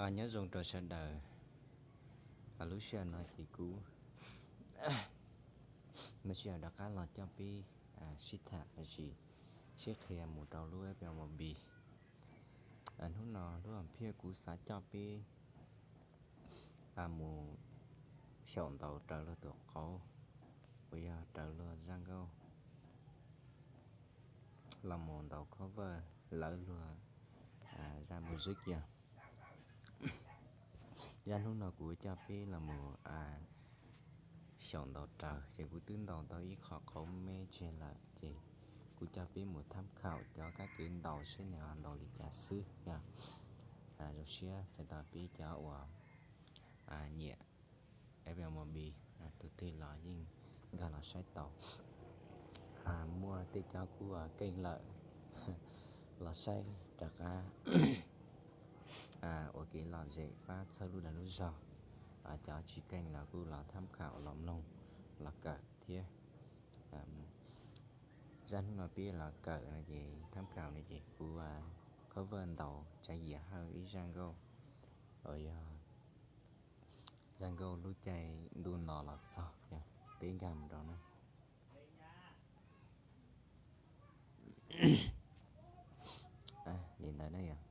Nyob zoo rau sawv daws. Lub sij hawm no ces kuv muaj sij hawm rov qab los coj peb sib tham lossis sib qhia mus rau lub F L Mobi. Hnub no lub hom phiaj kuv xav coj peb mus xyaum ntaus raws luag tus qauv uas yog raws luag zaj nkauj los mus ntaus cover lawv luag zaj music yog. Zaj hnub no kuv coj peb los mus xyaum ntaus raws ces kuv twb ntaus tau ib qho qauv me tseg lawm ces kuv coj peb mus tham khau cov kab ke ntaus seb nws ho ntaus li cas xwb yog. Zoo siab txais tos peb cov uas nyiam F L Mobi, tus twg los yeej nkag los saib tau. Muaj tej cov kuj keej lawm los saib rov qab ua kev lom zem pab txhawb lub dag lub zog. Cov tsis keej los kuj los tham khau los mloog los kawm thiab. Zaj hnub no peb los kawm no ces tham khau no ces kuv cover ntaus Tsav Yias Hawj ib zaj nkauj uas yog zaj nkauj lub caij ntuj no los txog, peb nkag mus rau na. Li ntawd na yog,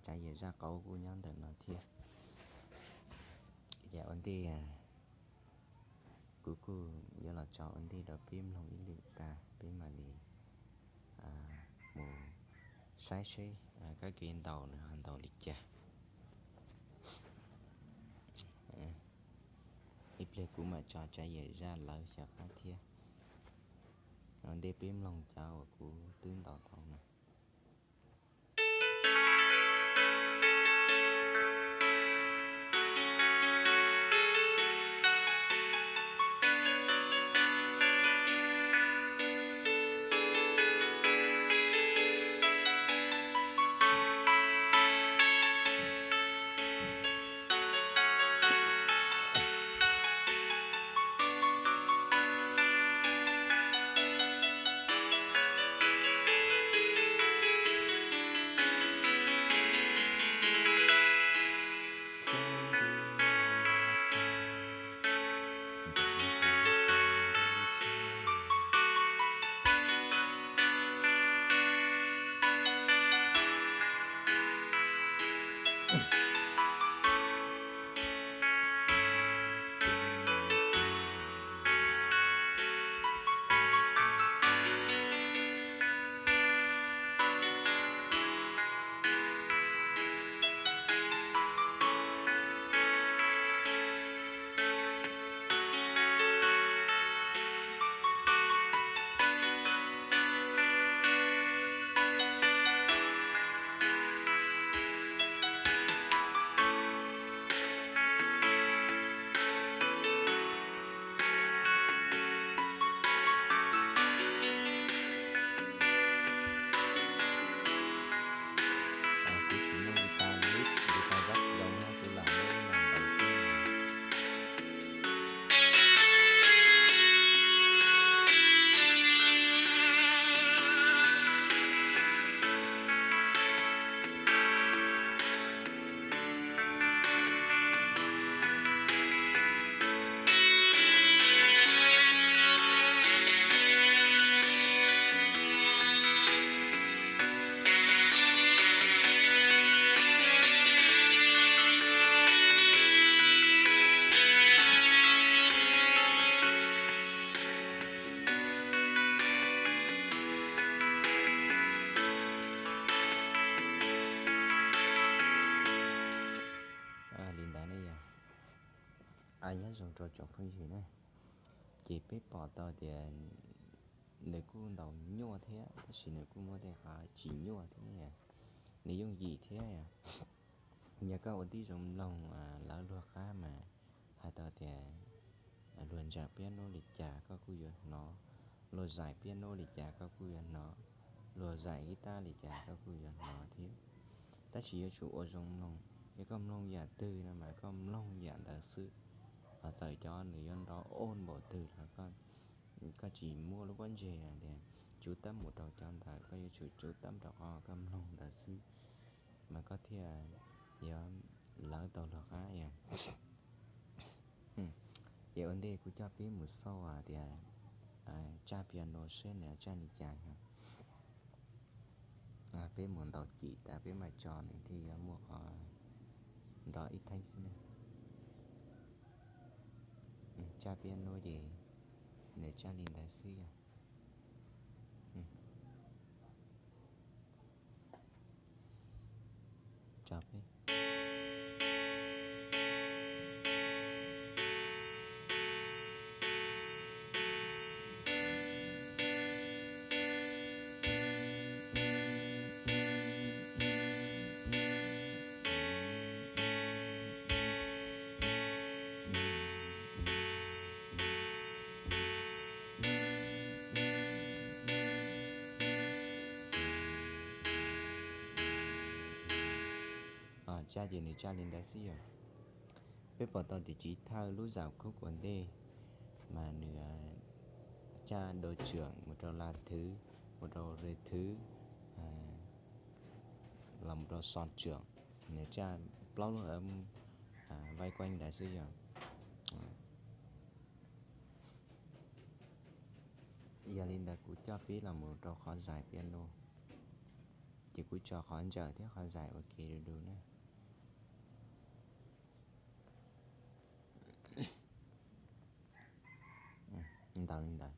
Tsav Yias zaj qauv kuj nyob ntawm no thiab. Ces ua ntej kuv kuj yuav los tso ua ntej rau peb mloog ib lwm tag peb mam li mus saib seb kab ke ntaus nws ho ntaus li cas. Ib pliag kuv mam tso Tsav Yias zaj lawv xyaw qab thiab. Ua ntej peb mloog cov uas kuv twb ntaus tau no. Kuv tsis muaj guitar lead, guitar rock zoo no kuv lam muab ib no ntaus xwb. Li ntawd ne yog, nyob zoo rau tsoom phooj ywg na. Ces peb pom tau tias nws kuj ntaus nyuaj thiab tab sis nws kuj muaj tej qhov tsis nyuaj thiab, nws yooj yim thiab. Yog koj ua tib zoo mloog lawv luag qab mas hais tau tias luag ntsam piab nub li cas koj kuj yuav hnov, luag zais piab nub li cas koj kuj yuav hnov, luag zais guitar li cas koj kuj yuav hnov thiab. Tab sis yuav tsum ua zoo mloog, yog koj mloog yam twg no mas koj mloog yam ntawd xwb. Ho txawm cov nws yuav nrov oj npaum twg los koj tsis muaj lub pob ntseg tias tsub tab mus rau cov ntawd, koj yuav tsum tsub tab rau qhov koj mloog ntawd xwb, mas koj thiaj yuav lawv tau luag qab yom. Ces ua ntej kuv coj peb mus xauj tias tsaj piano seb nws tsaj li cas yom. Peb mus ntaus cim tas peb mam tso nws thiaj yuav muaj qhov nrov ib theeb xwb na. Tsaj piano ces nws tsaj li ntawd xwb yom. Tso peb. Tsaj ces nws tsaj li ntawd xwb yom. Peb pom tau tias tsiv thawj lub zaum khub ua ntej mas nws tsaj do tseem mus rau la thwv, mus rau re thwv, los mus rau xo tseem, nws tsaj plaub lub ntawd, vaij kueej ntawd xwb yom. Yog li ntawd kuv coj peb los mus rau qhov zais piano, ces kuv tso qhov ntsaws thiab qhov zais ua ke du du na. Ntaus li ntawd.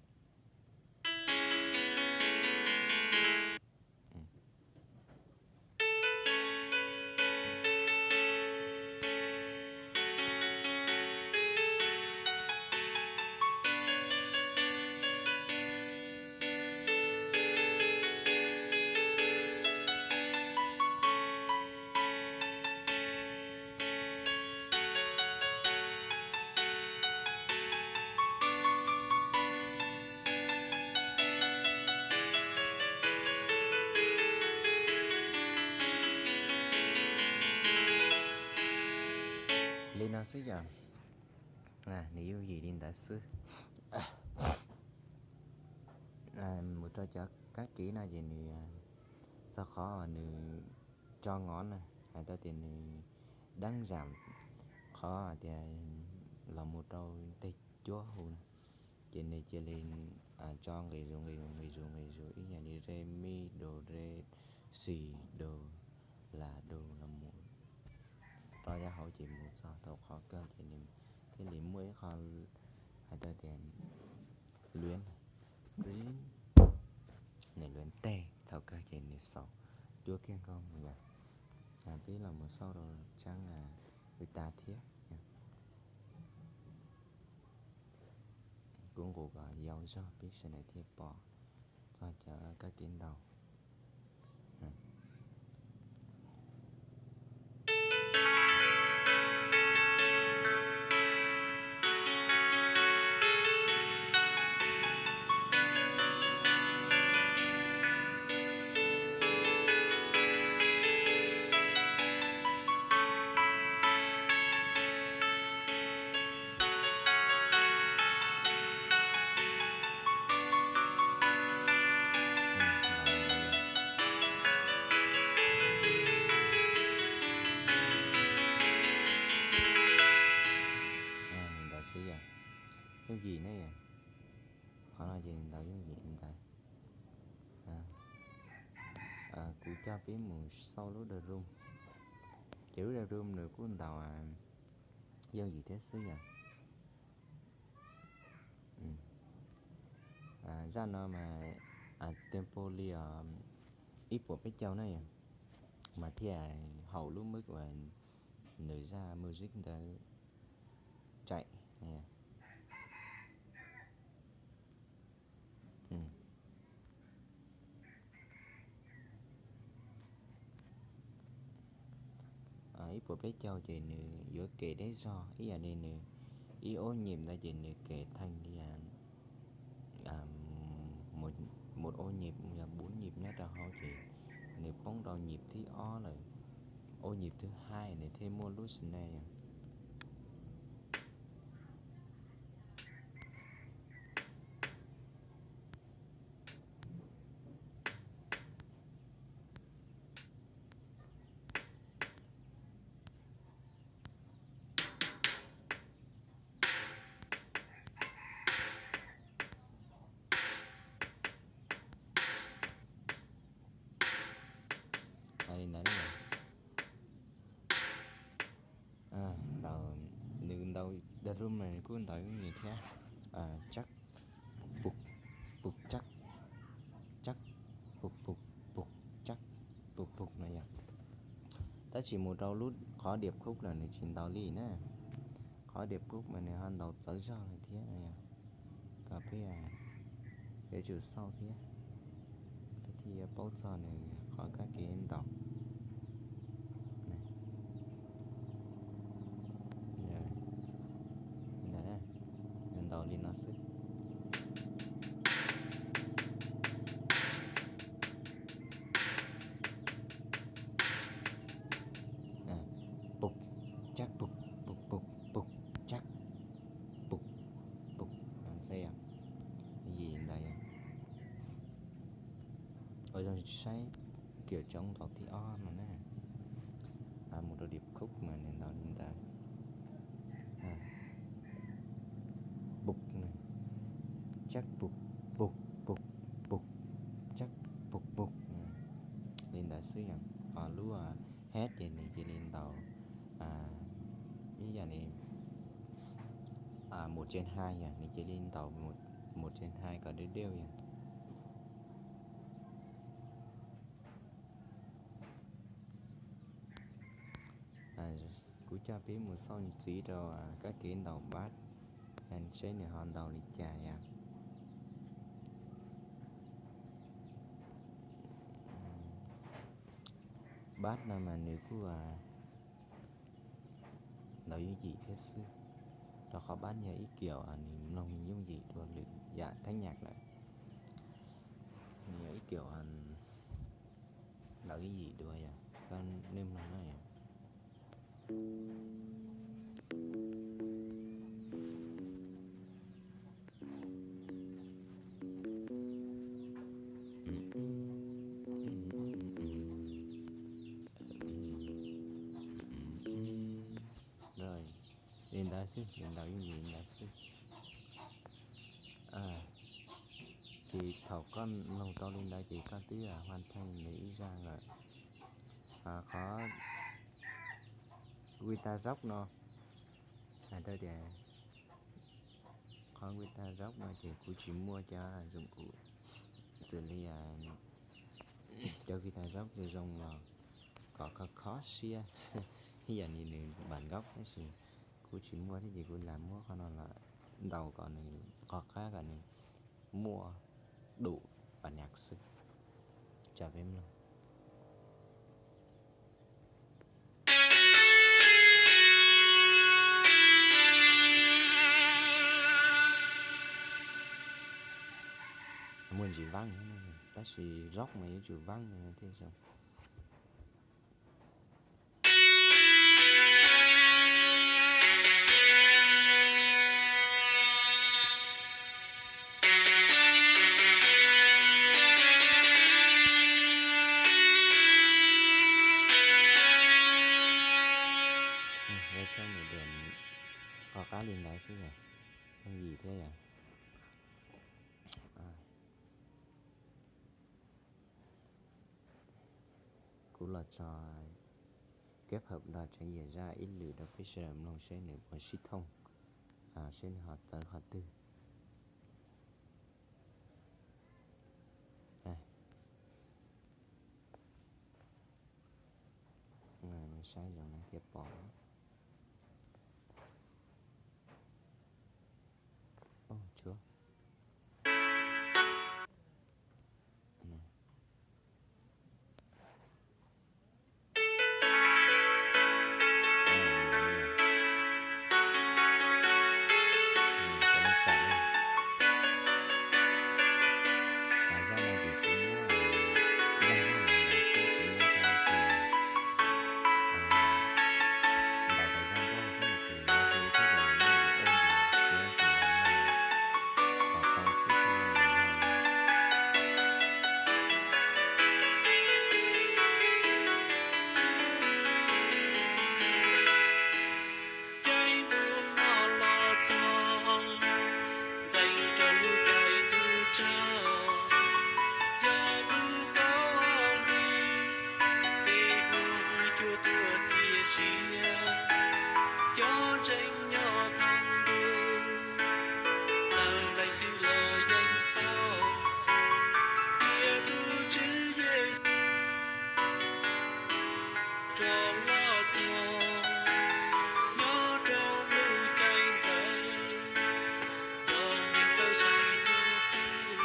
Li no xwb yom. Nws yooj yim li ntawd xwb. Mus rau cov kab kev no ces nws, txog qhov uas nws tso ngov na, hais tau tias nws deeb zam qhov tias los mus rau tej cuab hu na, ces nws cia li tso nqis zus nqis zus nqis zus nqis zus ib yam li re mi do re si do la do los mus rau yav hauv ces mus txog tau qhov kawg ces nws thiaj li muaj ib qho hais tau tias luav, nws luav teg thaum kawg ces nws xaus cuab kiag nkaus mus yom. Peb los mus xauj rau tsaab guitar thiab. Kuv nqus kom yau zog peb sawv daws thiaj pom txog cov kab kev ntaus. Ntawd xwb yom. Yooj yim ne yom. Qhov no ces ntaus yooj yim li ntawd. Kuv coj peb mus xauj lub drum. Ces lub drum nws kuj ntaus yooj yim thiab xwb yom. Zaj no mas tempo li ib puas peb caug na yom, mas thiaj haum lub mub uas nws zaj music ntawd tsaim. Ib puas peb caug ces nws yuav kem deb zog ib yam li nws ib ob nhịp ntawd ces nws kem theej li một ô nhịp, bốn nhịp nyob rau hauv ces nws poob rau nhịp thib ob lawm, ô nhịp thứ hai nws thiaj muaj lub snare. Li ntawd, nws ntaus, dag rub mas nws kuj ntaus ib yam thiab. Tsab, pum, pum, tsab, tsab, pum, pum, pum, tsab, pum, pum no yog. Tab sis mus rau lub qhov diam khub lawm nws tsis ntaus li na. Qhov diam khub mas nws ho ntaus txawv zog li thiab no yog. Kom peb yuav tsum xauj thiab, peb thiaj yuav paub txog nws qhov kab ke ntaus. Ntawd, nws ntaus li no xwb. Pum, tsab, pum, pum, pum, pum, tsab, pum, pum, xwb yog. Yim ntawd yog. Ua zoo saib, kiểu trống ntaus thib ob no na. Mus rau diam khub mas nws ntaus li ntawd. Pum, tsab, pum, pum, pum, pum, tsab, pum, pum. Li ntawd xwb yog. Ho lub hab ces nws cia li ntaus ib yam li một trên hai yog, nws cia li ntaus một trên hai kom deb deb yog. Kuv coj peb mus xauj ntxiv rau kab ke ntaus bass, seb nws ho ntaus li cas yog. Bass no mas nws kuj ntaus yooj yim thiab xwb, rau qhov bass yog ib kiểu nws mloog yooj yim dua lwm yam thab nyam lawm. Nws yog ib kiểu ntaus yooj yim dua yog, koj nej mloog na yog. Li ntawd xwb, li ntawd yooj yim li ntawd xwb. Ces thaum koj mloog tau li ntawd ces koj twb hoàn thành nws ib zaj lawm. Qhov guitar rock no, hais tau tias qhov guitar rock no ces kuv tsis muaj cov dụng cụ xws li cov guitar rock zoo zoo los kom kho kho siab ib yam li nws bản gốc tab sis kuv tsis muaj thiab ces kuv lam muab qhov no los ntaus kom nws qhov qab kom nws muaj đủ bản nhạc xwb. Tso peb mloog. Muaj ntsis vab, tab sis rock mas yuav tsum vab thiaj zoo. Qhov qab li ntawd xwb yog, yooj yim thiab yog. Kuv los tso kết hợp nrog tseem yam zaj ib lwm rau peb sawv daws mloog seb nws puas sib thooj, seb nws ho txawv qhov twg. Saib zoo no thiaj pom. Tshuav. rov los txog nyob rau lub caij ntawd, cov niam txawj saib yus,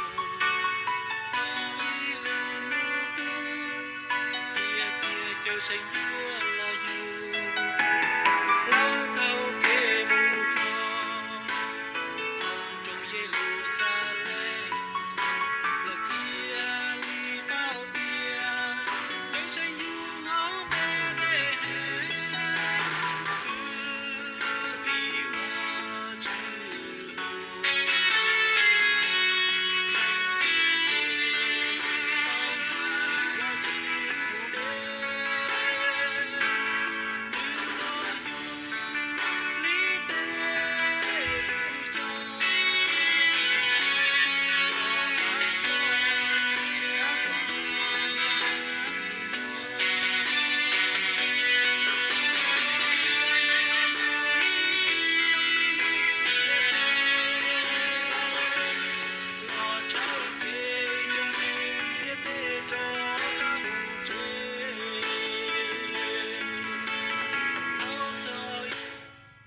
hais li lus nug twg, tias tias caw saib yuav los yug, lawv taug kev mus txog hauv nroog Yeluxalees, lawv thiaj li paub tias caw saib yus hauv Npelehees, twb vim Vajtswv hlub.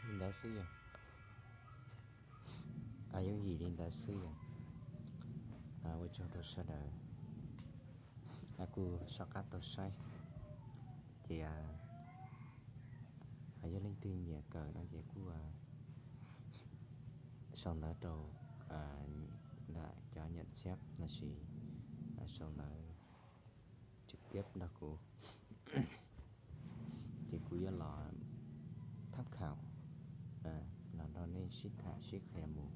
Li ntawd xwb yog, yooj yim li ntawd xwb yog. Ua tsaug rau sawv daws kuj soj qab tau saib. Ces yog leej twg nyiam kawm no ces kuj sau ntawv rau nram cov nyiam txhiab lossis sau ntawv tswm tiab nrog kuv, ces kuv yuav los thab khaum los nrog nej sib tham sib qhia mus.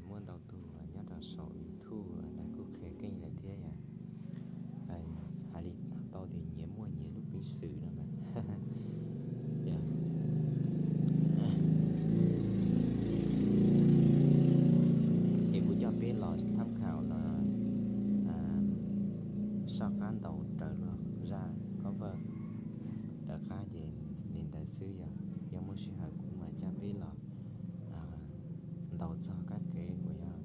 Muaj ntau tus nyob rau saum YouTube lawv kuj qhia keej lawm thiab yom. Hais li tau tias nyias muaj nyias lub peev xwm no mas. Ces kuv coj peb los thab khaum los soj qab ntaus raws luag zaj cover raws qab ces li ntawd xwb yog. Yog muaj sij hawm kuv mam coj peb los ntaus txog kab kev uas yog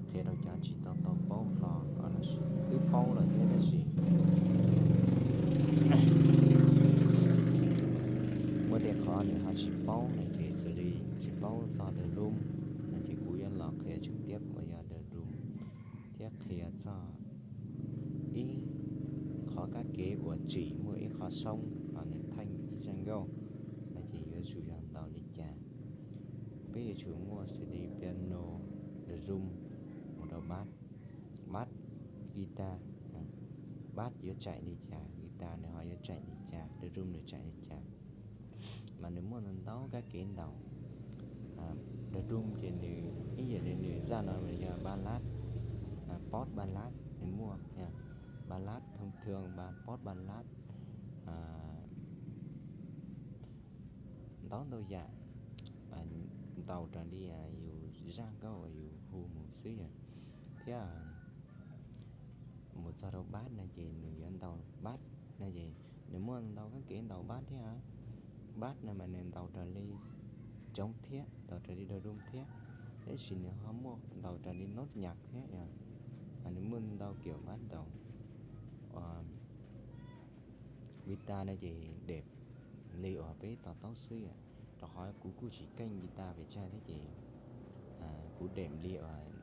qhia rau cov tsis tau tau paub hlo los sis twb paub lawm thiab tab sis muaj tej qhov nws ho tsis paub no ces xws li tsis paub txog The Room no ces kuv yuav los qhia tswm tiab uas yog The Room thiab qhia txog ib qhov kab kev uas tsim muaj ib qhov soob los nws theej ib zaj nkauj no ces yuav tsum yog ntaus li cas. Peb yuav tsum muaj xws li piano, The Room mus rau bass, bass, guitar, bass yuav tsaim li cas, guitar nws ho yuav tsaim li cas, The Room nws tsaim li cas. Mas nws muaj ntau ntau kab kev ntaus. The Room ces nws ib yam li nws zaj no nws yog ballad, post ballad nws muaj, ballad thông thường, post ballad, ntau ntau yam ntaus raws li yus zaj nkauj uas yus hu mus xwb yom. Thiab mus txog rau bass no ces nws yuav ntaus bass no ces nws muaj ntau kab kev ntaus bass thiab. Bass no mas nws ntaus raws li tsoov thiab ntaus raws li The Room thiab, tab sis nws ho muaj ntaus raws li nốt nhạc thiab yom. Nws muaj ntau kiểu bass ntaus. Guitar no ces đệm li uas peb to taub xwb yom, rau qhov kuv kuj tsis keej guitar pes tsawg thiab ces kuv đệm li uas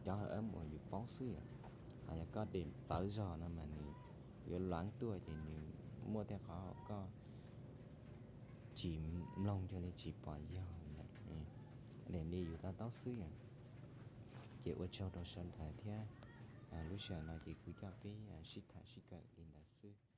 cov hợp âm uas yus paub xwb yom. Ho yog koj đệm txawv zog no mas nws yuav lav tuaj ces nws muaj tej qhov koj tsis mloog yog li tsis pom yog lawm. Đệm li yus to taub xwb yom. Ces ua tsaug rau sawv daws thiab. Lub sij hawm no ces kuv coj peb sib tham sib kawm li ntawd xwb.